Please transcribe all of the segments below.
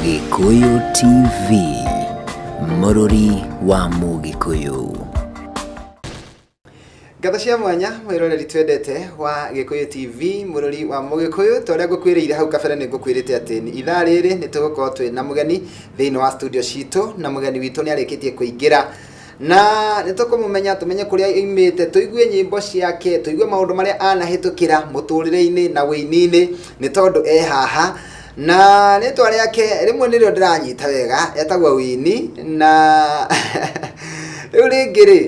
Gĩkũyũ TV, mũrũri wa Mũgĩkũyũ. Ngatho cia mwanya mwĩroreri twendete wa Gĩkũyũ TV, mũrũri wa Mũgĩkũyũ. Ta ũrĩa ngũkwĩrĩire hau kabere, nĩ ngũkwĩrĩte atĩ ithaa rĩrĩ nĩ tũgũkorwo twĩ na mũgeni thĩinĩ wa studio citũ, na mũgeni witũ nĩ arĩkĩtie kũingĩra na nĩ tũkũmũmenya, tũmenye kũrĩa oimĩte, tũigue nyĩmbo ciake, tũigue maũndũ marĩa anahĩtũkĩra mũtũrĩre-inĩ na wĩini-inĩ, nĩ tondũ e haha na rĩtwa rĩake rĩmwe nĩrĩo ndĩranyita wega, etagwo Winnie. Na rĩu rĩngĩ rĩ,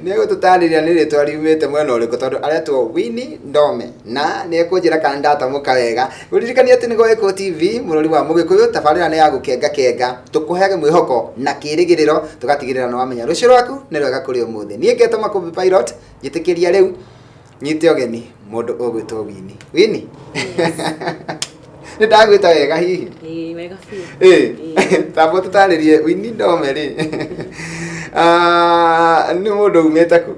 nĩ egũtũtarĩria nĩ rĩtwa riumĩte mwena ũrĩkũ, tondũ aretwo Winnie Ndome, na nĩ ekũnjĩra kana ndatamũka wega. Ũririkanie atĩ nĩ gwa Gĩkũyũ TV, mũrũri wa Mũgĩkũyũ, tabarĩra nĩ ya gũkenga kenga, tũkũheage mwĩhoko na kĩrĩgĩrĩro, tũgatigĩrĩra nĩ wamenya rũciũ rwaku nĩ rwega kũrĩ ũmũthĩ. Niĩ ngetwo Makũmbĩ Pilot, njĩtĩkĩria rĩu nyite ũgeni mũndũ ũgwĩtwo Winnie. Winnie, nĩ ndagwĩta wega hihi? Ĩĩ, wega biũ. Ĩĩ, tamba tũtarĩrie Winnie Ndome rĩ, ah, nĩ mũndũ umĩte kũ?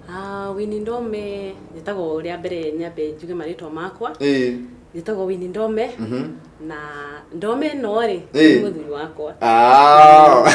Ah, Winnie Ndome njĩtagwo, rĩa mbere nyambe njuge marĩtwa makwa. Njĩtagwo Winnie Ndome. Na Ndome ĩno rĩ, nĩ mũthuri wakwa. Ah.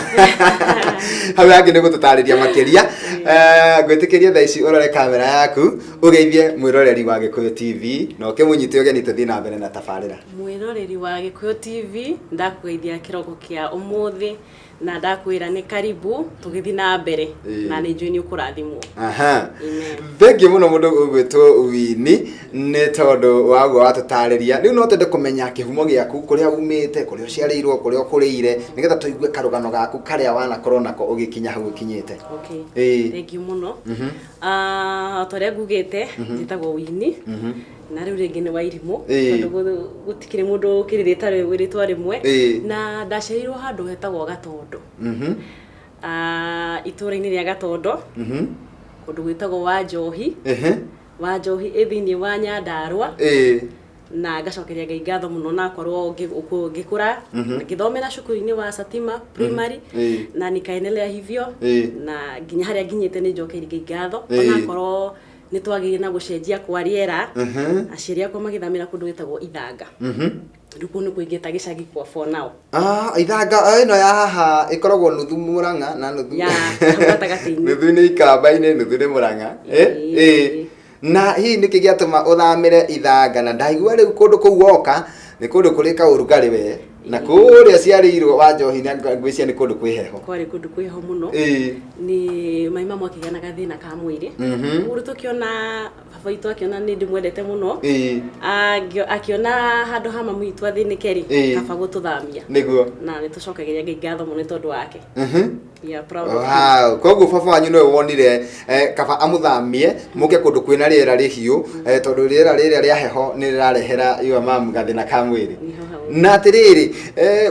Hau hangĩ nĩ gũtũtarĩria makĩria. Eh, ngwĩtĩkĩria thaa ici ũrore kamera yaku, ũgeithie mwĩroreri wa Gĩkũyũ TV na ũkĩmũnyite ũgeni tũthiĩ na mbere na tabarĩra. Mwĩroreri wa Gĩkũyũ TV, ndakũgeithia kĩroko kĩa ũmũthĩ na ndakwĩra nĩ karibu tũgĩthiĩ na mbere. Na nĩ njũĩ nĩ ũkũrathimwo. Aha. Amen. Thengiũ mũno mũndũ ũgwĩtwo Winnie nĩ tondũ wa ũguo watũtarĩria. Rĩu no twende kũmenya kĩhumo gĩaku, kũrĩa umĩte, kũrĩa ũciarĩirwo, kũrĩa ũkũrĩire, nĩgetha tũigue karũgano gaku karĩa wanakorwo nako ũgĩkinya hau ũkinyĩte. Okay. Ĩĩ. Thengiũ mũno. Ah, ta ũrĩa ngugĩte, njĩtagwo Winnie. Na rĩu rĩngĩ nĩ Wairimũ, tondũ gũtikĩrĩ mũndũ ũkĩrĩ rĩtwa rĩmwe. Na ndaciarĩirwo handũ hetagwo Gatondo. Ah, itũũra-inĩ rĩa Gatondo, kũndũ gwĩtagwo Wanjohi. Wanjohi ĩ thĩinĩ wa Nyandarũa. Na ngacokeria Ngai ngatho mũno nakorwo ngĩkũra, ngĩthomera cukuru-inĩ wa Satima Primary. Na nikaendelea hivyo na nginya harĩa nginyĩte nĩ njokeirie Ngai ngatho. Onakorwo nĩ twagĩire na gũcenjia kwa rĩera, aciari akwa magĩthamĩra kũndũ gwĩtagwo Ithanga. Rĩu kũu nĩkuo ingĩta gĩcagi kwa for now. Ah, Ithanga ĩno ya haha ĩkoragwo nuthu Mũrang'a na nuthu Ya, hau gatagatĩ-inĩ. Nuthu nĩ Ikamba-inĩ, nuthu nĩ Mũrang'a. Ĩĩ. Na hihi nĩkĩ gĩatũma ũthamĩre Ithanga? Na ndaigua rĩu kũndũ kũu woka nĩ kũndũ kũrĩ kaũrugarĩ we, na kũrĩa ciarĩirwo wa Njohi na ngwĩciria nĩ kũndũ kwĩ heho. Kwarĩ kũndũ kwĩ heho mũno. Nĩ mai mamu akĩgĩa na gathĩna ka mwĩrĩ. Ũguo tũkĩona baba witũ akĩona nĩ ndĩmwendete mũno. Akĩona handũ ha mamu witũ athĩnĩke rĩ, kaba gũtũthamia. Na nĩ tũcokagĩria Ngai ngatho mũno nĩ tondũ wake. We are proud of him. Wow. Koguo baba wanyu nĩwe wonire kaba amũthamie mũke kũndũ kwĩna rĩera rĩhiũ, tondũ rĩera rĩrĩa rĩa heho nĩ rĩrarehera your mum gathĩna ka mwĩrĩ. Nĩho hau. Na atĩrĩrĩ,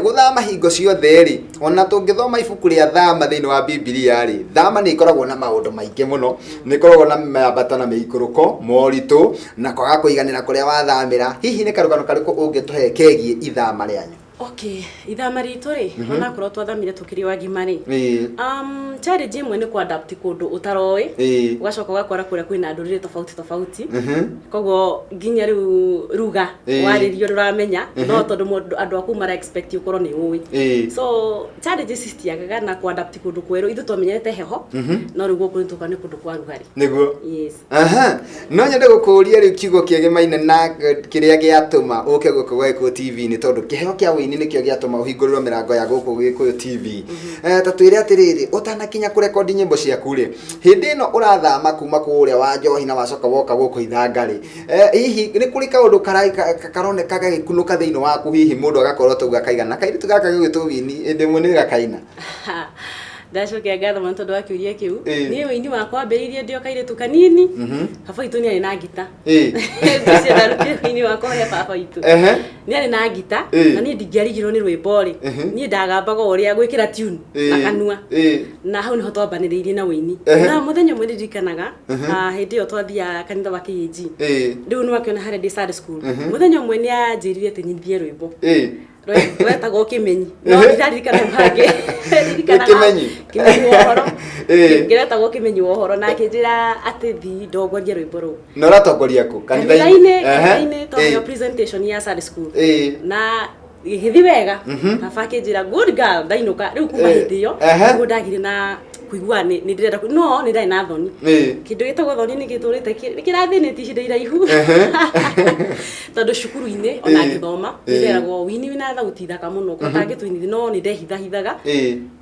gũthama hingo ciothe rĩ, ona tũngĩthoma ibuku rĩa Thama thĩinĩ wa Bibilia rĩ, Thama nĩ ĩkoragwo na maũndũ maingĩ mũno, nĩ ĩkoragwo na mĩambato na mĩikũrũko, moritũ na kwaga kũiganĩra kũrĩa wathamĩra. Hihi nĩ karũgano karĩkũ ũngĩtũhe kegiĩ ithama rĩanyu? Okay, ithama ritũ rĩ, onakorwo twathamire tũkĩrĩ o agima rĩ, challenge ĩmwe nĩ kũ-adapt kũndũ ũtaroĩ, ũgacoka ũgakora kũrĩa kwĩna ndũrĩrĩ tofauti tofauti. Koguo nginya rĩu ruga warĩrio ndũramenya, no tondũ andũ aku mara expect ũkorwo nĩ ũĩ. So challenges citiagaga na kũ-adapt kũndũ kwerũ. Ithuĩ twamenyerete heho, no rĩu gũkũ nĩtũka nĩ kũndũ kwa rugarĩ. Nĩguo. Yes. Aha. No nyende gũkũria rĩu kiugo kĩgemaine na kĩrĩa gĩatũma ũke gũkũ gwa Gĩkũyũ TV, nĩ tondũ kĩheo kĩa ũini nĩkĩo gĩatũma ũhingũrĩrwo mĩrango ya gũkũ Gĩkũyũ TV. Ta twĩre atĩrĩrĩ, ũtanakinya kũrekondi nyĩmbo ciaku rĩ, hĩndĩ ĩno ũrathama kuma kũrĩa wa Njohi na wacoka woka gũkũ Ithanga rĩ, hihi nĩ kũrĩ kaũndũ karoneka gagĩkunũka thĩinĩ waku, hihi mũndũ agakorwo tauga kaigana kairĩtu gaka gĩgwĩtwo Winnie hĩndĩ ĩmwe nĩ gakaina? Ndacokia ngatho mũno tondũ wa kĩũria kĩu. Ĩĩ. Niĩ ũini wakwa wambĩrĩirie ndĩ o kairĩtu kanini. Baba witũ nĩ arĩ na ngita. Ngwĩciria ndarutire ũini wakwa he baba witũ. Nĩ arĩ na ngita. Na niĩ ndingĩarigirwo nĩ rwĩmbo rĩ, niĩ ndagambaga o ũrĩa gwĩkĩra tune na kanua. Na hau nĩho twambanĩrĩirie na ũini. Na mũthenya ũmwe ndirikanaga, hĩndĩ ĩyo twathiaga kanitha wa KAG. Rĩu nĩ wakĩona harĩa ndĩ Sunday school. Mũthenya ũmwe nĩ anjĩrire atĩ nyinithie rwĩmbo rwetagwo Kĩmenyi, no ndiraririkana hau hangĩ. Ndirikanaga Kĩmenyi? Kĩmenyi wa ũhoro. Ĩĩ. Kĩretagwo Kĩmenyi wa ũhoro, na akĩnjĩra atĩ thi ndongorie rwĩmbo rũu. Na ũratongoria kũ? Kanitha-inĩ, kanitha-inĩ, twaheo presentation ya Sunday school. Ĩĩ. Na Gĩgĩthiĩ wega, baba akĩnjĩra, "Good girl." Ndainũka rĩu kuma hĩndĩ ĩyo, nĩguo ndagire na kuigua nĩ ndĩrenda no nĩ ndarĩ na thoni. Kĩndũ gĩtagwo thoni nĩ gĩtũrĩte nĩ kĩrathĩnĩtie ihinda iraihu, tondũ cukuru-inĩ ona ngĩthoma nĩ nderagwo, "Wini, wĩna thauti thaka mũno, ko ũtangĩtũinithia?" No nĩ ndehithahithaga,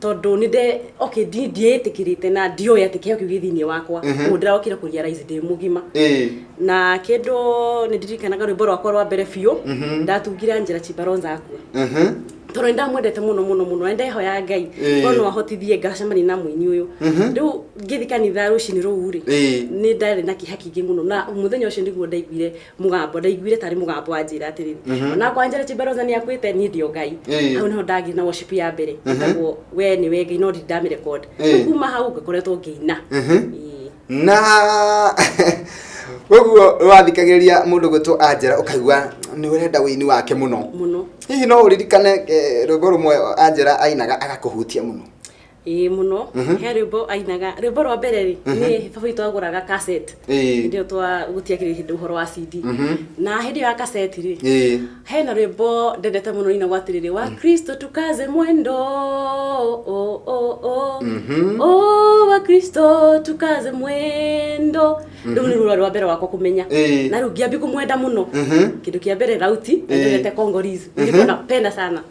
tondũ nĩ nde okay ndiĩtĩkĩrĩte na ndioĩ atĩ kĩheo kĩu gĩ thĩinĩ wakwa. Ũguo ndĩrokire kũ realize ndĩ mũgima. Na kĩndũ nĩ ndirikanaga, rwĩmbo rwakwa rwa mbere biũ ndatungire Angela Chibaronza akua, tondũ nĩ ndamwendete mũno mũno mũno, na ndehoya Ngai korwo no ahotithie ngacemania na mũini ũyũ. Rĩu ngĩthiĩ kanitha rũcinĩ rũu rĩ, nĩ ndarĩ na kĩeha kĩingĩ mũno, na mũthenya ũcio nĩguo ndaiguire mũgambo, ndaiguire tarĩ mũgambo wanjĩra atĩrĩrĩ, "Onakwa Angela Chibaronza nĩ akuĩte, niĩ ndio Ngai." Hau nĩho ndagire na worship ya mbere ĩtagwo "We Nĩwe Ngai", no ndirĩ ndamĩrecord. Rĩu kuma hau ngakoretwo ngĩina. Na koguo wathikagĩrĩria mũndũ gwĩtwo Angela ũkaigua nĩ ũrenda wĩini wake mũno? Mũno. Hihi no ũririkane rwĩmbo rũmwe Angela ainaga agakũhutia mũno? Ĩĩ, mũno. He rwĩmbo ainaga, rwĩmbo rwa mbere rĩ, nĩ baba witũ agũraga cassette. Hĩndĩ ĩyo twa gũtiakĩrĩ hĩndĩ ũhoro wa CD, na hĩndĩ ĩyo ya cassette rĩ, hena rwĩmbo ndendete mũno inagwo atĩrĩrĩ, "Wa Kristo tukaze mwendo, oh, oh, oh. Oh, wa Kristo tukaze mwendo." Rĩu nĩ rũra rwa mbere wakwa kũmenya. Na rĩu ngĩambia kũmwenda mũno. Kĩndũ kĩa mbere, thauti. Ndendete Congolese, nilikuwa napenda sana.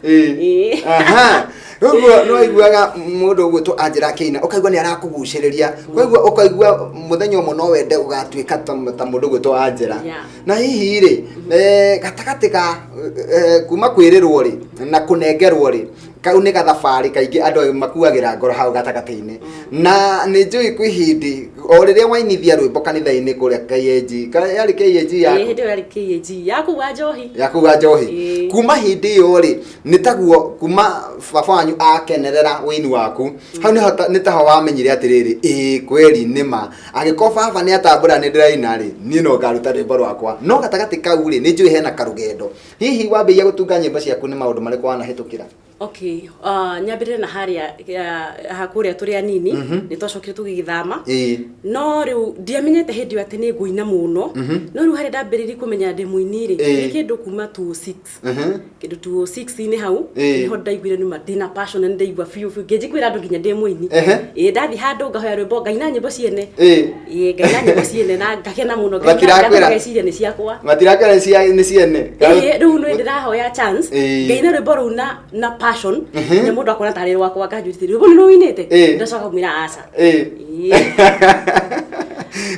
Aha, ũguo no waiguaga mũndũ ũgwĩtwo Angela akĩina ũkaigua nĩ arakũgucĩrĩria, koguo ũkaigua mũthenya ũmwe no wende ũgatuĩka ta mũndũ ũgwĩtwo Angela. Na hihi rĩ, gatagatĩ ka kuma kwĩrĩrwo rĩ na kũnengerwo rĩ, kau nĩ gathabarĩ kaingĩ andũ makuagĩra ngoro hau gatagatĩ-inĩ. Na nĩ njũĩ kwĩ hĩndĩ o rĩrĩa wainithia rwĩmbo kanitha-inĩ kũrĩa KAG, yarĩ KAG yaku? Hĩndĩ ĩyo yarĩ KAG ya kũu wa njohi. Ya kũu wa njohi. Kuma hĩndĩ ĩyo rĩ, nĩ taguo kuma baba wanyu akenerera wĩini waku, hau nĩho nĩ taho wamenyire atĩrĩrĩ, ĩĩ kweri nĩma, angĩkorwo baba nĩ atambũra nĩ ndĩraina rĩ, niĩ no ngaruta rwĩmbo rwakwa. No gatagatĩ kau rĩ, nĩ njũĩ hena karũgendo. Hihi wambĩrĩria gũtunga nyĩmbo ciaku, nĩ maũndũ marĩkũ wanahĩtũkĩra? Okay, nyambĩrĩre na harĩa kũrĩa tũrĩ anini, nĩ twacokire tũgĩgĩthama. No rĩu ndiamenyete hĩndĩ ĩyo atĩ nĩ ngũina mũno, no rĩu harĩa ndambĩrĩirie kũmenya ndĩ mũini rĩ, nĩ kĩndũ kuma 206, kĩndũ 206-inĩ hau. Nĩho ndaiguire nĩma ndĩna passion na nĩndaigua biũ biũ ngĩnji kwĩra andũ nginya ndĩ mũini. Ĩĩ, ndathiĩ handũ ngahoya rwĩmbo, ngaina nyĩmbo ciene. Ĩĩ, ngaina nyĩmbo ciene na ngakena mũno. Matirakwĩra- Ngeciria nĩ ciakwa. Matirakwĩra nĩ ciene? Ĩĩ, rĩu nĩ ndĩrahoya chance, ngaina rwĩmbo rũu na passion nginya mũndũ akona tarĩ rwakwa, akanjũria, "Rwĩmbo nĩ rũinĩte?" Ndacoka kũmwĩra, "Aca."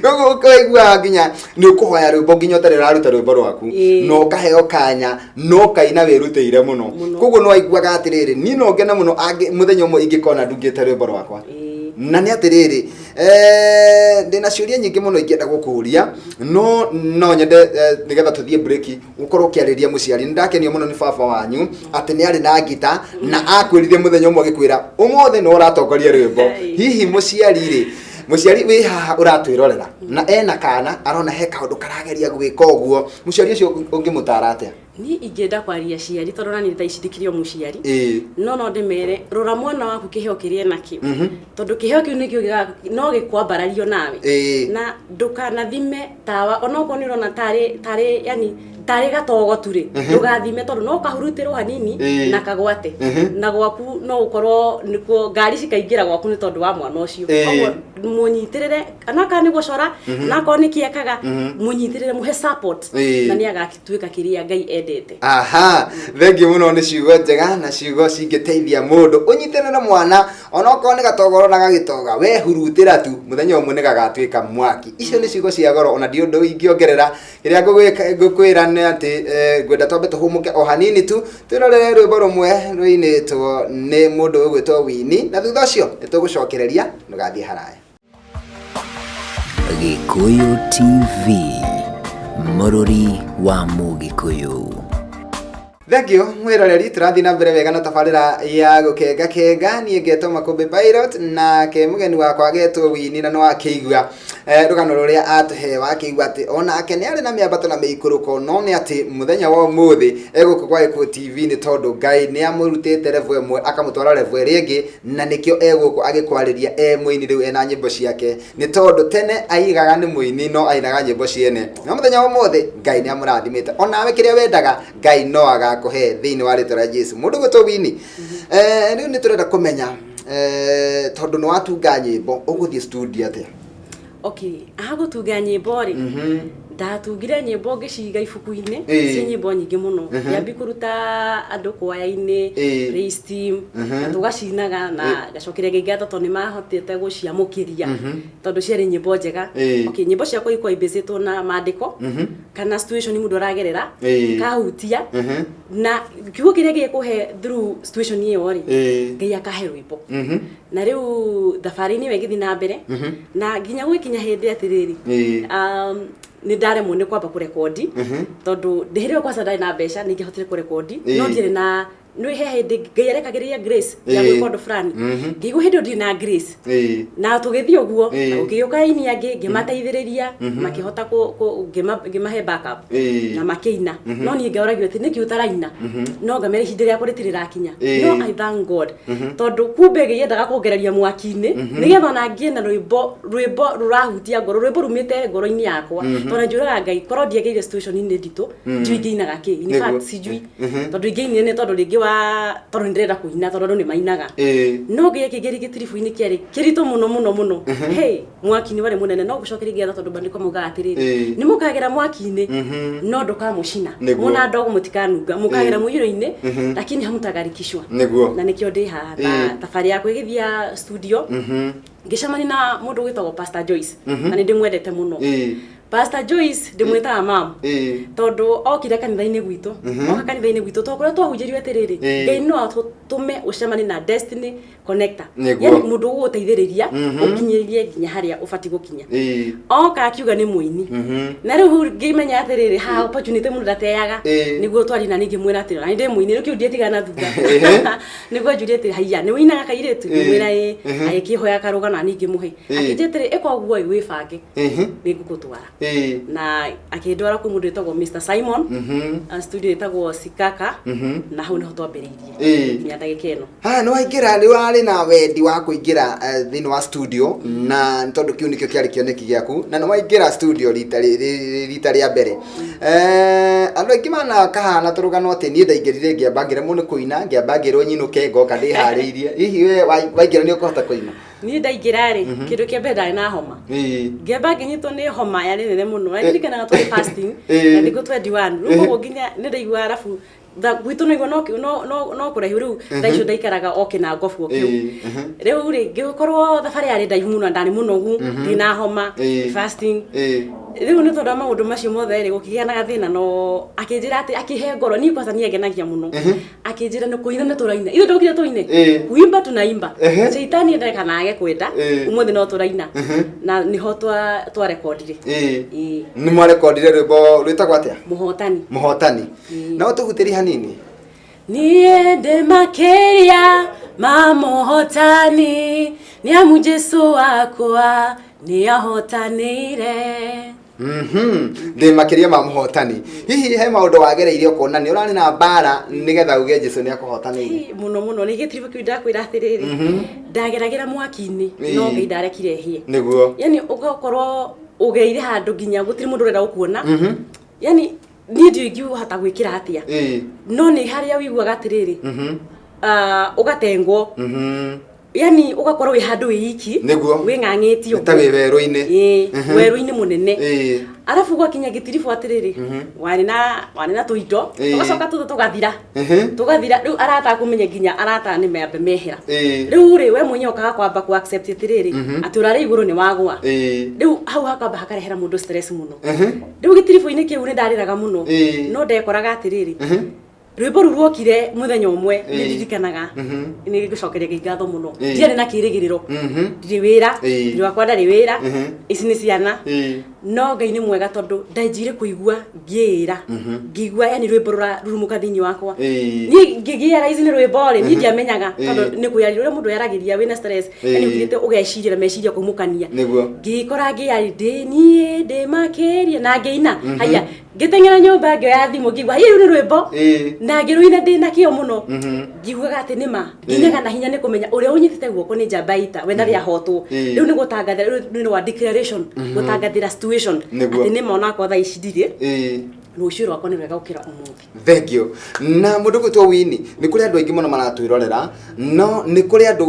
Koguo ũkaigua nginya nĩ ũkũhoya rwĩmbo nginya ũtarĩ ũraruta rwĩmbo rwaku, na ũkaheo kanya no ũkaina wĩrutĩire mũno. Mũno. Koguo nĩ waiguaga atĩrĩrĩ, niĩ no ngene mũno mũthenya ũmwe ingĩkona ndungĩte rwĩmbo rwakwa. Na nĩ atĩrĩrĩ, ndĩna ciũria nyingĩ mũno ingĩenda gũkũria, no no nyende nĩgetha tũthiĩ break ũkorwo ũkĩarĩria mũciari. Nĩ ndakenio mũno nĩ baba wanyu atĩ nĩ arĩ na ngita na akwĩrire mũthenya ũmwe agĩkwĩra, "Ũmũthĩ nĩ ũratongoria rwĩmbo." Hihi mũciari rĩ, mũciari wĩ haha ũratwĩrorera na ena kana arona he kaũndũ karageria gwĩka ũguo, mũciari ũcio ũngĩmũtara atĩa? Niĩ ingĩenda kwaria ciari, tondũ nani thaa ici ndikĩrĩ o mũciari, no ndĩmere, rora mwana waku, kĩheo kĩrĩa enakĩo, tondũ kĩheo kĩu nĩkĩo no gĩkwambarario nawe. Na ndũkanathime tawa onokorwo nĩ ũrona tarĩ yani tarĩ gatogo tu rĩ, ndũgathime, tondũ no kahurutĩrwo hanini na kagwate na gwaku no ũkorwo nĩkuo ngari cikaingĩra gwaku nĩ tondũ wa mwana ũcio. Koguo mũnyitĩrĩre, onakorwo nĩ gũcora, onakorwo nĩ kĩekaga, mũnyitĩrĩre, mũhe support, na nĩ agatuĩka kĩrĩa Ngai endete. Aha, thengiũ mũno, nĩ ciugo njega na ciugo cingĩteithia mũndũ. Ũnyitĩrĩre mwana onokorwo nĩ gatogoro na gagĩtoga, we hurutĩra tu, mũthenya ũmwe nĩ gagatuĩka mwaki. Icio nĩ ciugo cia goro, ona ndi ũndũ ingĩongerera. Kĩrĩa ngũkwĩra nĩ atĩ ngwenda twambe tũhũmũke o hanini tu, twĩrorere rwĩmbo rũmwe rũinĩtwo nĩ mũndũ ũgwĩtwo Wini, na thutha ũcio nĩ tũgũcokereria. Ndũgathiĩ haraya. Gĩkũyũ TV, mũrũri wa Mũgĩkũyũ. Thengiũ mwĩroreri, tũrathiĩ na mbere wega na tabarĩra ya Gũkenga Kenga. Niĩ ngetwo Makũmbĩ Pilot, nake mũgeni wakwa agetwo Wini, na nĩ wakĩigua rũgano rũrĩa atũhe, wakĩigua atĩ onake nĩ arĩ na mĩambato na mĩikũrũko, no nĩ atĩ mũthenya wa ũmũthĩ egũkũ gwa Gĩkũyũ TV nĩ tondũ Ngai nĩ amũrutĩte level ĩmwe akamũtwara level ĩrĩa ĩngĩ, na nĩkĩo egũkũ agĩkwarĩria e mũini rĩu ena nyĩmbo ciake, nĩ tondũ tene aigaga nĩ mũini no ainaga nyĩmbo ciene, no mũthenya wa ũmũthĩ Ngai nĩ amũrathimĩte. Onawe kĩrĩa wendaga, Ngai no agakũhe. Agakũhe thĩinĩ wa rĩtwa rĩa Jesu. Mũndũ gwĩtwo Winnie, rĩu nĩ tũrenda kũmenya, tondũ nĩ watunga nyĩmbo, ũgũthiĩ studio atĩa? Okay, aha gũtunga nyĩmbo rĩ, ndatungire nyĩmbo ngĩciga ibuku-inĩ. Ciĩ nyĩmbo nyingĩ mũno. Ngĩambi kũruta andũ kwaya-inĩ, praise team, na tũgacinaga na ngacokeria Ngai ngatho tondũ nĩ mahotete gũciamũkĩria, tondũ ciarĩ nyĩmbo njega. Okay, nyĩmbo ciakwa ikoragwo ibĩcĩtwo na mandĩko kana situation mũndũ aragerera, kahutia na kiugo kĩrĩa gĩkũhe through situation ĩyo rĩ, Ngai akahe rwĩmbo. Na rĩu thabarĩ-inĩ ĩyo ĩgĩthiĩ na mbere na nginya gũgĩkinya hĩndĩ atĩrĩrĩ, nĩ ndaremwo nĩ kwamba kũrekondi, tondũ hĩndĩ ĩyo kwanza ndarĩ na mbeca, nĩ ingĩahotire kũrekondi, no ndiarĩ na nĩ he hĩndĩ Ngai arekagĩrĩria grace ya gwĩka ũndũ fulani. Ngĩigua hĩndĩ ĩyo ndirĩ na grace. Na tũgĩthiĩ ũguo, na gũkĩgĩũka aini angĩ, ngĩmateithĩrĩria, makĩhota ngĩmahe backup na makĩina, no niĩ ngĩoragio atĩ nĩkĩ ũtaraina, no ngamera ihinda rĩakwa rĩtirĩ rakinya. No I thank God, tondũ kumbe Ngai endaga kũngereria mwaki-inĩ, nĩgetha ona ngĩe na rwĩmbo, rwĩmbo rũrahutia ngoro, rwĩmbo rumĩte ngoro-inĩ yakwa, tondũ njũraga Ngai korwo ndiagĩire situation-inĩ nditũ, ndiũĩ ingĩinaga kĩ. In fact, sijui, tondũ ingĩinire nĩ tondũ rĩngĩ wa tondũ nĩ ndĩrenda kũina, tondũ andũ nĩ mainaga. No Ngai akĩngeria gĩtiribũ-inĩ kĩarĩ kĩritũ mũno mũno mũno. Hey, mwaki nĩ warĩ mũnene, no gũcokeria ngatho, tondũ maandĩko maugaga atĩrĩrĩ, nĩ mũkagera mwaki-inĩ, no ndũkamũcina. Mũna ndogo mũtikanunga, mũkagera mũiyũro-inĩ, lakini hamutagarikishwa. Na nĩkĩo ndĩ haha. Na thabarĩ yakwa ĩgĩthiĩ studio, ngĩcemania na mũndũ wĩtagwo Pastor Joyce, na nĩ ndĩmwendete mũno. Pastor Joyce ndĩmwĩtaga mam, tondũ okire kanitha-inĩ gwitũ, oka kanitha-inĩ gwitũ, tondũ kũrĩa twahunjĩrio atĩrĩrĩ, Ngai no atũme ũcemanie na destiny connector, yani mũndũ ũgũgũteithĩrĩria ũkinyĩrie nginya harĩa ũbatiĩ gũkinya. Oka akiuga nĩ mũini, na rĩu hau ngĩmenya atĩrĩrĩ, haha opportunity mũndũ ndateaga. Nĩguo twari na niĩ ngĩmwĩra atĩrĩ, na nĩ ndĩ mũini, rĩu kĩu ndiatigana na thutha. Nĩguo anjũria atĩrĩ, haiya, nĩ ũinaga kairĩtu? Ngĩmwĩra ĩĩ. Agĩkĩhoya karũgano na niĩ ngĩmũhe. Akĩnjĩra atĩrĩ, ĩka ũguo ĩ, wĩbange, nĩ ngũgũtwara. Na akĩndwara kwĩ mũndũ wĩtagwo Mr Simon, studio ĩtagwo Sikaka, na hau nĩho twambĩrĩirie nginya ndagĩka ĩno. Ha, nĩ waingĩra, nĩ warĩ na wendi wa kũingĩra thĩinĩ wa studio, na nĩ tondũ kĩu nĩkĩo kĩarĩ kĩoneki gĩaku, na nĩ waingĩra studio rita rĩa mbere. Andũ aingĩ manakahana tũrũgano atĩ niĩ ndaingĩrire ngĩamba ngĩremwo nĩ kũina, ngĩamba ngĩrwo nyinũke ngoka ndĩharĩirie. Hihi we waingĩra nĩ ũkũhota kũina? Niĩ ndaingĩra rĩ, kĩndũ kĩa mbere ndarĩ na homa. Ngĩamba ngĩnyitwo nĩ homa yarĩ nene mũno, na ndirikanaga twarĩ fasting na thikũ 21. Rĩu koguo nginya nĩ ndaiguaga, arabu gwitũ no igua no kũraihu. Rĩu thaa icio ndaikaraga o kĩnangobu o kĩu. Rĩu rĩ, ngĩkorwo thabarĩ yarĩ ndaihu mũno na ndarĩ mũnogu, ndĩna homa, fasting. Rĩu nĩ tondũ wa maũndũ macio mothe rĩ, gũkĩgĩa na gathĩna, no akĩnjĩra atĩ, akĩhe ngoro, niĩ kwanza niĩ angenagia mũno. Akĩnjĩra nĩ kũina nĩ tũraina, ithuĩ ndokire tũine. Kuimba tunaimba. Shaitani ende kana age kwenda, ũmũthĩ no tũraina. Na nĩho twarekondire. Ĩĩ. Nĩ mwarekondire rwĩmbo rwĩtagwo atĩa? Mũhotani. Mũhotani. No tũgutĩrie hanini. Niĩ ndĩ makĩria ma mũhotani, nĩ amu Jesũ wakwa nĩ ahotanĩire. Ndĩ makĩria ma mũhotani. Hihi he maũndũ wagereire ũkona nĩ ũrarĩ na mbara nĩgetha uge Jesu nĩ akũhotanĩire? Hĩ, mũno mũno. Nĩ gĩtiribũ kĩu ndakwĩra atĩrĩrĩ, ndageragĩra mwaki-inĩ, no Ngai ndarekire hĩe. Yani ũgakorwo ũgeire handũ nginya gũtirĩ mũndũ ũrenda gũkuona, yani niĩ ndiũĩ ingĩhota gwĩkĩra atĩa, no nĩ harĩa ũiguaga atĩrĩrĩ, ũgatengwo, yani ũgakorwo wĩ handũ wĩ iki, wĩng'ang'ĩtie. Nĩ ta wĩ werũ-inĩ. Ĩĩ, werũ-inĩ mũnene. Arabu gwakinya gĩtiribũ atĩrĩrĩ, warĩ na tũindo, tũgacoka tũtũ tũgathira, tũgathira. Rĩu arata kũmenya nginya arata nĩ meambe mehera. Rĩu rĩ, we mwenyewe ũkaga kwamba ku accept atĩrĩrĩ, atĩ ũrarĩ igũrũ nĩ wagwa. Rĩu hau hakamba hakarehera mũndũ stress mũno. Rĩu gĩtiribũ-inĩ kĩu nĩ ndarĩraga mũno, no ndekoraga atĩrĩrĩ, rwĩmbo rũu ruokire mũthenya ũmwe. Nĩ ndirikanaga, nĩ ngũcokeria Ngai ngatho mũno. Ndiarĩ na kĩrĩgĩrĩro, ndirĩ wĩra, ndirĩ wakwa ndarĩ wĩra, ici nĩ ciana, no Ngai nĩ mwega, tondũ ndanjire kũigua ngĩĩra, ngĩigua yani rwĩmbo rũrumũka thĩinĩ wakwa. Niĩ ngĩgĩa ici nĩ rwĩmbo rĩ, niĩ ndiamenyaga, tondũ nĩ kwĩyaria ũrĩa mũndũ yaragĩria wĩna stress, yani ũkirĩte ũgeciria na meciria kũmũkania. Ngĩkora ngĩyari ndĩ niĩ ndĩ makĩria na ngĩina, haya, ngĩteng'era nyũmba, ngĩoya thimũ, ngĩigua haya, rĩu nĩ rwĩmbo, na ngĩrũina ndĩ na kĩo mũno, ngiugaga atĩ nĩ ma nginyaga na hinya nĩ kũmenya ũrĩa ũnyitĩte guoko nĩ njamba ya ita, we ndarĩ ahotwo. Rĩu nĩ gũtangathĩra, rĩu nĩ wa declaration, gũtangathĩra situation atĩ nĩ ma onakorwo thaa ici ndirĩ. Rũciũ rwakwa nĩ rwega gũkĩra ũmũthĩ. Thank you. Na mũndũ gwĩtwo Winnie, nĩ kũrĩ andũ aingĩ mũno maratwĩrorera, no nĩ kũrĩ andũ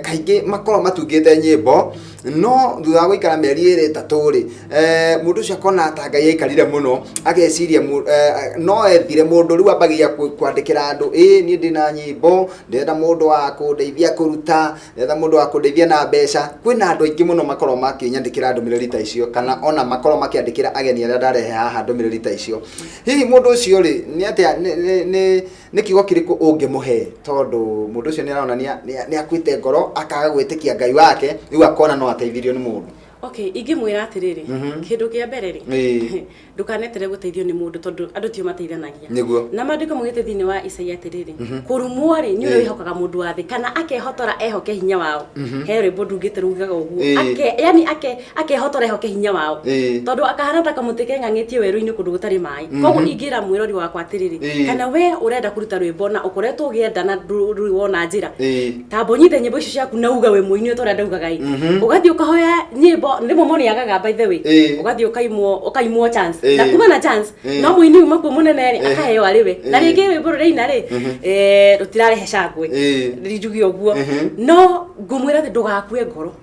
kaingĩ makoragwo matungĩte nyĩmbo, no thutha wa gũikara mĩeri ĩrĩ ĩtatũ rĩ, mũndũ ũcio akona ta Ngai aikarire mũno, ageciria no ethire mũndũ, rĩu ambagia kwandĩkĩra andũ, ĩ niĩ ndĩna nyĩmbo, ndĩrenda mũndũ wa kũndeithia kũruta, ndĩrenda mũndũ wa kũndeithia na mbeca. Kwĩna andũ aingĩ mũno makoragwo makĩnyandĩkĩra ndũmĩrĩri ta icio, kana ona makoragwo makĩandĩkĩra ageni arĩa ndarehe haha ndũmĩrĩri ta icio. Hihi mũndũ ũcio rĩ, nĩ atĩa, nĩ kiugo kĩrĩkũ ũngĩmũhe, tondũ mũndũ ũcio nĩ aronania nĩ akuĩte ngoro, akaga gwĩtĩkia Ngai wake, rĩu akona no ateithirio nĩ mũndũ. Okay, ingĩmwĩra atĩrĩrĩ, kĩndũ kĩa mbere rĩ, ndũkanetere gũteithio nĩ mũndũ, tondũ andũ tio mateithanagia. Na maandĩko maugĩte thĩinĩ wa Isaia atĩrĩrĩ, kũrumwo rĩ nĩ ũrĩa wĩhokaga mũndũ wa thĩ, kana akehotora ehoke hinya wao. He rwĩmbo ndungĩte rugaga ũguo, yani akehotora ehoke hinya wao, tondũ akahana ta kamũtĩ keng'ang'ĩtie werũ-inĩ kũndũ gũtarĩ maĩ. Koguo ingĩra mwĩrori wakwa atĩrĩrĩ, kana we ũrenda kũruta rwĩmbo na ũkoretwo ũgĩenda na ndũrĩ wona njĩra, tamba ũnyite nyĩmbo icio ciaku na uga wĩ mũini ta ũrĩa ndaugaga ĩ, ũgathiĩ ũkahoya nyĩmbo, rĩmwe mũndũ nĩagaga by the way, ũgathiĩ ũkaimwo chance, na kuma na chance no mũini uma kuo mũnene rĩ, akaheo arĩ we, na rĩngĩ rwĩmbo rũrĩa aina rĩ, rũtirarehe cangwe, njuge ũguo. No ngũmwĩra atĩ ndũgakue ngoro,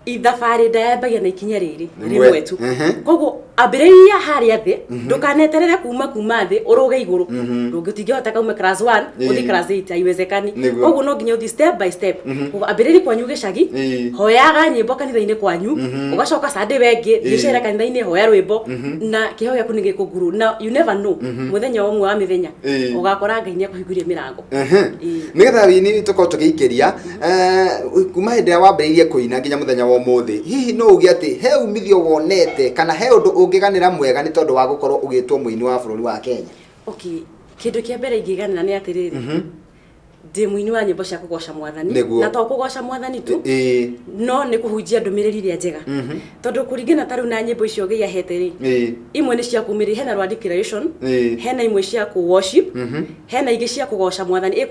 ithabarĩ ndayambagia na ikinya rĩrĩ rĩmwe tu. Koguo ambĩrĩria harĩa thĩ, ndũkaneterere kuma thĩ ũrũge igũrũ, ndũngĩtingĩhota kaume class 1 ũthiĩ class 8, haiwezekani. Koguo no nginya ũthiĩ step by step. Koguo ambĩrĩria kwanyu gĩcagi, hoyaga nyĩmbo kanitha-inĩ kwanyu, ũgacoka Sunday wengĩ thiĩ cere kanitha-inĩ, hoya rwĩmbo, na kĩheo gĩaku nĩ gĩkũnguru, na you never know, mũthenya ũmwe wa mĩthenya ũgakora Ngai nĩ akũhingũria mĩrango. Nĩgetha Winnie tũkorwo tũgĩikĩria, kuma hĩndĩ ĩrĩa wambĩrĩirie kũina nginya mũthenya wa ũmũthĩ, hihi no uge atĩ he umithio wonete kana he ũndũ ũngĩganĩra mwega nĩ tondũ wa gũkorwo ũgĩtwo mũini wa bũrũri wa Kenya? Okay, kĩndũ kĩa mbere ingĩganĩra nĩ atĩrĩrĩ, ndĩ mũini wa nyĩmbo cia kũgoca Mwathani, na to kũgoca Mwathani tu, no nĩ kũhunjia ndũmĩrĩri ĩrĩa njega, tondũ kũringana ta rĩu na nyĩmbo icio Ngai ahete rĩ, imwe nĩ cia kũmĩrĩria, hena rwa declaration, hena imwe cia kũ worship, hena ingĩ cia kũgoca Mwathani, ĩ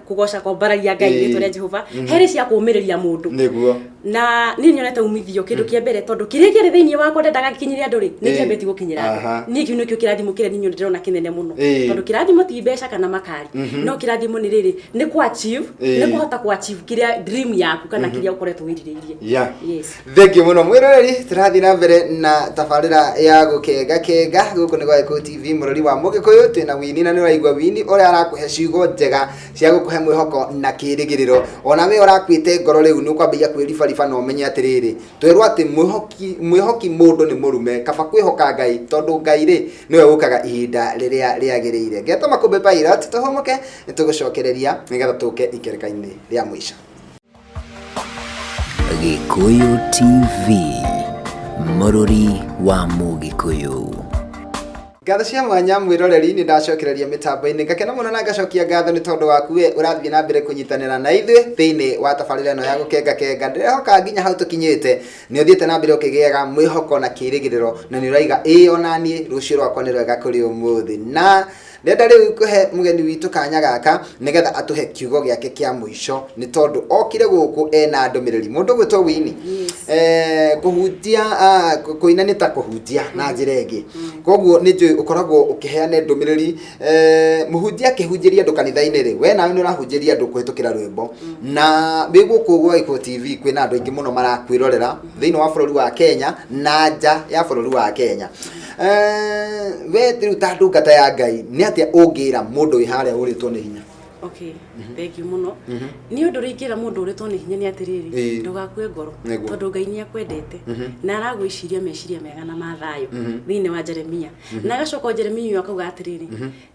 kũgoca kwambararia Ngai, rĩtwa rĩa Jehova, herĩ cia kũũmĩrĩria mũndũ. Na niĩ nyonete umithio kĩndũ kĩa mbere, tondũ kĩrĩa kĩarĩ thĩinĩ wakwa ndendaga gĩkinyĩre andũ rĩ, nĩ kĩambĩtie gũkinyĩra andũ. Niĩ kĩu nĩkĩo kĩrathimo kĩrĩa niĩ ndĩrona kĩnene mũno, tondũ kĩrathimo ti mbeca kana makari, no kĩrathimo nĩ rĩrĩ, nĩ kũ achieve, nĩ kũhota kũ achieve kĩrĩa dream yaku kana kĩrĩa ũkoretwo wĩrirĩirie. Yes. Thank you mũno mwĩroreri, tũrathiĩ na mbere na tabarĩra ya gũkenga kenga gũkũ nĩ gwa Gĩkũyũ TV, mũrori wa Mũgĩkũyũ. Twĩna Winnie na nĩ ũraigua Winnie ũrĩa arakũhe ciugo njega cia gũkũhe mwĩhoko na kĩĩrĩgĩrĩro. Ona we ũrakuĩte ngoro rĩu nĩ ũkwambĩrĩria kwĩribariba, na ũmenye atĩrĩrĩ, twerwo atĩ mwĩhoki mũndũ nĩ mũrume, kaba kwĩhoka Ngai, tondũ Ngai rĩ nĩwe ũkaga ihinda rĩrĩa rĩagĩrĩire. Ngetwo Makũmbĩ Pilot, tũhũmũke, nĩ tũgũcokereria nĩgetha tũke ikereka-inĩ rĩa mũico. Gĩkũyũ TV, mũrũri wa Mũgĩkũyũ. Ngatho cia mwanya mwĩroreri, nĩ ndacokereria mĩtambo-inĩ, ngakena mũno na ngacokia ngatho nĩ tondũ waku we ũrathiĩ na mbere kũnyitanĩra na ithuĩ thĩinĩ wa tabarĩra ĩno ya gũkenga kenga. Ndĩrehoka nginya hau tũkinyĩte nĩ ũthiĩte na mbere ũkĩgĩaga mwĩhoko na kĩĩrĩgĩrĩro, na nĩ ũraiga ĩĩ ona niĩ rũciũ rwakwa nĩ rwega kũrĩ ũmũthĩ. Na ndĩrenda rĩu kũhe mũgeni witũ kanya gaka nĩgetha atũhe kiugo gĩake kĩa mũico, nĩ tondũ okire gũkũ ena ndũmĩrĩri. Mũndũ ũgwĩtwo Winnie, kũhunjia, kũina nĩ ta kũhunjia na njĩra ĩngĩ, koguo nĩ njũĩ ũkoragwo ũkĩheana ndũmĩrĩri. Mũhunjia akĩhunjĩria andũ kanitha-inĩ rĩ, we nawe nĩ ũrahunjĩria andũ kũhĩtũkĩra rwĩmbo, na wĩ gũkũ gwa Gĩkũyũ TV kwĩna andũ aingĩ mũno marakwĩrorera thĩinĩ wa bũrũri wa Kenya na nja ya bũrũri wa Kenya. We rĩu ta ndungata ya Ngai, nĩ atĩa ũngĩra mũndũ wĩ harĩa ũrĩtwo nĩ hinya? Okay, thank you mũno. Nĩ ũndũ ũrĩa ingĩra mũndũ ũrĩtwo nĩ hinya nĩ atĩrĩrĩ, ndũgakue ngoro, tondũ Ngai nĩ akwendete na aragwĩciria meciria mega na ma thayũ thĩinĩ wa Jeremia. Na agacoka Jeremia ũyũ akauga atĩrĩrĩ,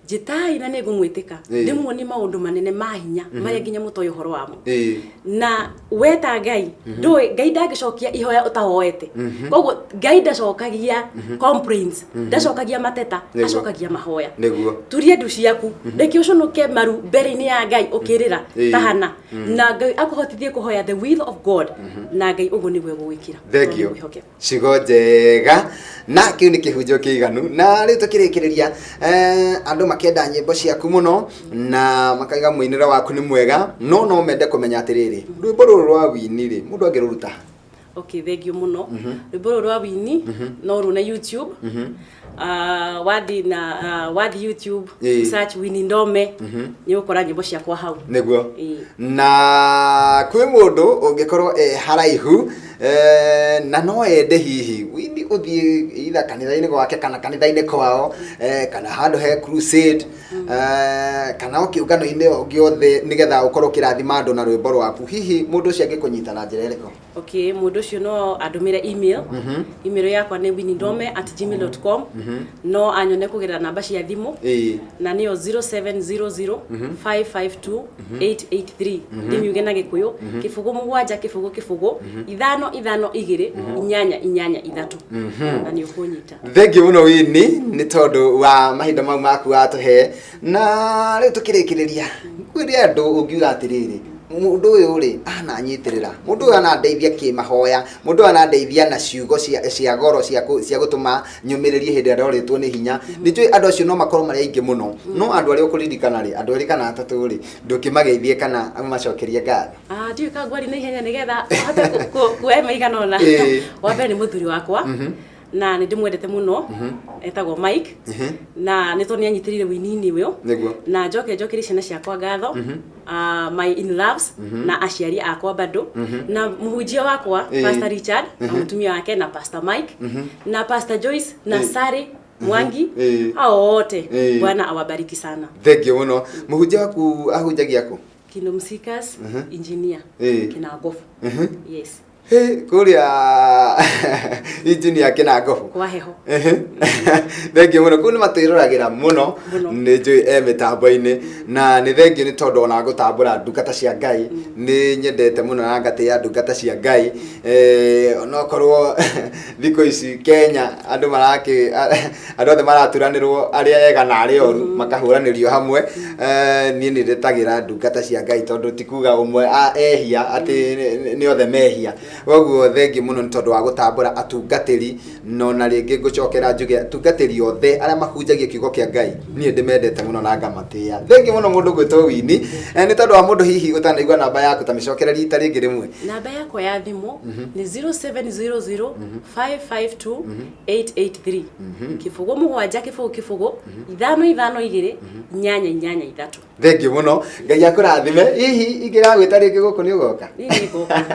njĩtai na nĩ ngũmwĩtĩka, ndĩmuonie maũndũ manene ma hinya marĩa nginya mũtoĩ ũhoro wamo. Na weta Ngai, ndũĩ Ngai ndangĩcokia ihoya ũtahoete. Koguo Ngai ndacokagia complaints, ndacokagia mateta, acokagia mahoya. Turia ndu ciaku, reke ũconoke maru mbere-inĩ ya Ngai ũkĩrĩra tahana, na Ngai akũhotithie kũhoya the will of God, na Ngai ũguo nĩguo egũgwĩkĩra. Thank you. Ciugo njega, na kĩu nĩ kĩhunjio kĩiganu. Na rĩu tũkĩrĩkĩrĩria, andũ makenda nyĩmbo ciaku mũno na makaiga mũinĩre waku nĩ mwega, no mende kũmenya atĩrĩrĩ, rwĩmbo rũrũ rwa Winnie rĩ, mũndũ angĩrũruta? Okay, thank you muno. Rwĩmbo rũrũ rwa Wini no rune YouTube. Ah, wathi na wathi YouTube, search Winnie Ndome, nĩ ũgũkora nyĩmbo ciakwa hau. Nĩguo. Na kwĩ mũndũ ũngĩkorwo e haraihu na no ende hihi Winnie ũthiĩ either kanitha-inĩ gwake kana kanitha-inĩ kwao, kana handũ he crusade, kana o kĩũngano-inĩ o gĩothe, nĩgetha ũkorwo ũkĩrathima andũ na rwĩmbo rwaku, hihi mũndũ ũcio angĩkũnyita na njĩra ĩrĩkũ? Okay, mũndũ ũcio no andũmĩre email. Email yakwa nĩ winindome@gmail.com. No anyone kũgerera namba cia thimũ, na nĩyo 0700 552 883. Ndĩmiuge na Gĩkũyũ: 0 7 0 0 5 5 2 8 8 3, na nĩ ũkũnyita. Thengiũ mũno Winnie nĩ tondũ wa mahinda mau maku watũhe. Na rĩu tũkĩrĩkĩrĩria, kwĩrĩ andũ ũngiuga atĩrĩrĩ, mũndũ ũyũ rĩ ananyitĩrĩra, mũndũ ũyũ anandeithia kĩmahoya, mũndũ ũyũ anandeithia na ciugo cia goro cia gũtũma nyũmĩrĩrie hĩndĩ ĩrĩa ndorĩtwo nĩ hinya. Nĩ njũĩ andũ acio no makorwo marĩ aingĩ mũno, no andũ arĩa ũkũririkana rĩ, andũ erĩ kana atatũ rĩ, ndũkĩmageithie kana ũmacokerie ngatho. Ah, ndiũĩ ka ngwari na ihenya nĩgetha hote kuoya maigana ũna. Wa mbere nĩ mũthuri wakwa, na nĩ ndĩmwendete mũno, etagwo Mike, na nĩ tondũ nĩ anyitĩrĩire wĩini-inĩ ũyũ. Na njoke njokerie ciana ciakwa ngatho, my in loves, na aciari akwa bado, na mũhunjia wakwa, Pastor Richard na mũtumia wake, na Pastor Mike na Pastor Joyce na Sari Mwangi. Hao wote, Bwana awabariki sana. Thengiũ mũno. Mũhunjia waku ahunjagia kũ? Kingdom Seekers, engineer Kinangofu, yes. Hĩ, kũrĩa engineer Kinangofu. Kwa heho. Thengiũ mũno. Kũu nĩ matwĩroragĩra mũno. Mũno. Nĩ njũĩ e mĩtambo-inĩ, na nĩ thengiũ nĩ tondũ ona gũtambũra ndungata cia Ngai. Nĩ nyendete mũno na ngatĩĩa ndungata cia Ngai. Onokorwo thikũ ici Kenya andũ marakĩ andũ othe maraturanĩrwo, arĩa ega na arĩa oru makahũranĩrio hamwe, niĩ nĩ ndetagĩra ndungata cia Ngai, tondũ ti kuga ũmwe ehia atĩ nĩ othe mehia. Koguo thengiũ mũno nĩ tondũ wa gũtambũra atungatĩri. No na rĩngĩ ngũcokera njuge, atungatĩri othe arĩa mahunjagia kiugo kĩa Ngai, niĩ ndĩmendete mũno na ngamatĩĩa. Thengiũ mũno mũndũ gwĩtwo Winnie. Nĩ tondũ wa mũndũ hihi ũtanaigua namba yaku, ta mĩcokere rita rĩngĩ rĩmwe. Namba yakwa ya thimũ nĩ 0700 552 883, 0 7 0 0 5 5 2 8 8 3. Thengiũ mũno, Ngai akũrathime. Hihi ingĩgagwĩta rĩngĩ gũkũ nĩ ũgoka? Nĩ ngoka.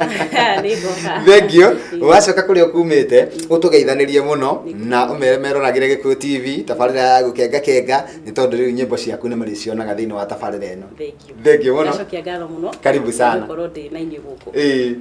Thengiũ. Wacoka kũrĩa ũkumĩte, ũtũgeithanĩrie mũno na ũmere meroragĩre Gĩkũyũ TV, tabarĩra ya Gũkenga Kenga, nĩ tondũ rĩu nyĩmbo ciaku nĩ marĩcionaga thĩinĩ wa tabarĩra ĩno. Thank you. Thengiũ mũno. Ndacokia ngatho mũno. Karibu sana. Gũkorwo ndĩ na inyuĩ gũkũ.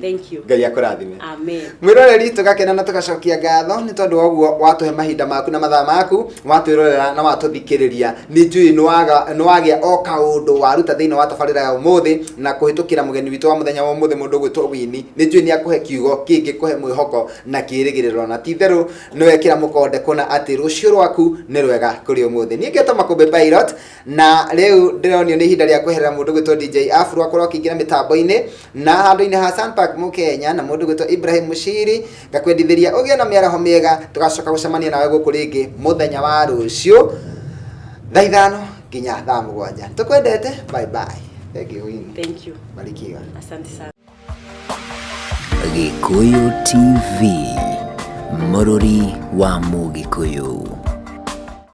Thank you. Ngai akũrathime. Amen. Mwĩroreri, tũgakena na tũgacokia ngatho nĩ tondũ wa ũguo watũhe mahinda maku na mathaa maku, watwĩrorera na watũthikĩrĩria. Nĩ njũĩ nĩ wagĩa o kaũndũ waruta thĩinĩ wa tabarĩra ya ũmũthĩ na kũhĩtũkĩra mũgeni witũ wa mũthenya wa ũmũthĩ, mũndũ ũgwĩtwo Winnie. Nĩ njũĩ nĩ akũhe kiugo kĩngĩkũhe mwĩhoko na kĩĩrĩgĩrĩro, na ti itherũ nĩ wekĩra mũkonde kũna atĩ rũciũ rwaku nĩ rwega kũrĩ ũmũthĩ. Niĩ ngetwo Makũmbĩ Pilot, na rĩu ndĩronio nĩ ihinda rĩa kweherera mũndũ gwĩtwo DJ Afro akorwo akĩingĩra mĩtambo-inĩ na handũ-inĩ ha Sunpark Mũkenya na mũndũ gwĩtwo Ibrahim Mushiri. Ngakwendithĩria ũgĩe na mĩaraho mĩega. Tũgacoka gũcemania nawe gũkũ rĩngĩ mũthenya wa rũciũ thaa 5 nginya thaa 7. Tũkwendete, bye bye. Thank you, Winnie. Thank you. Barikiwa. Asante sana. Gĩkũyũ TV, mũrũri wa Mũgĩkũyũ.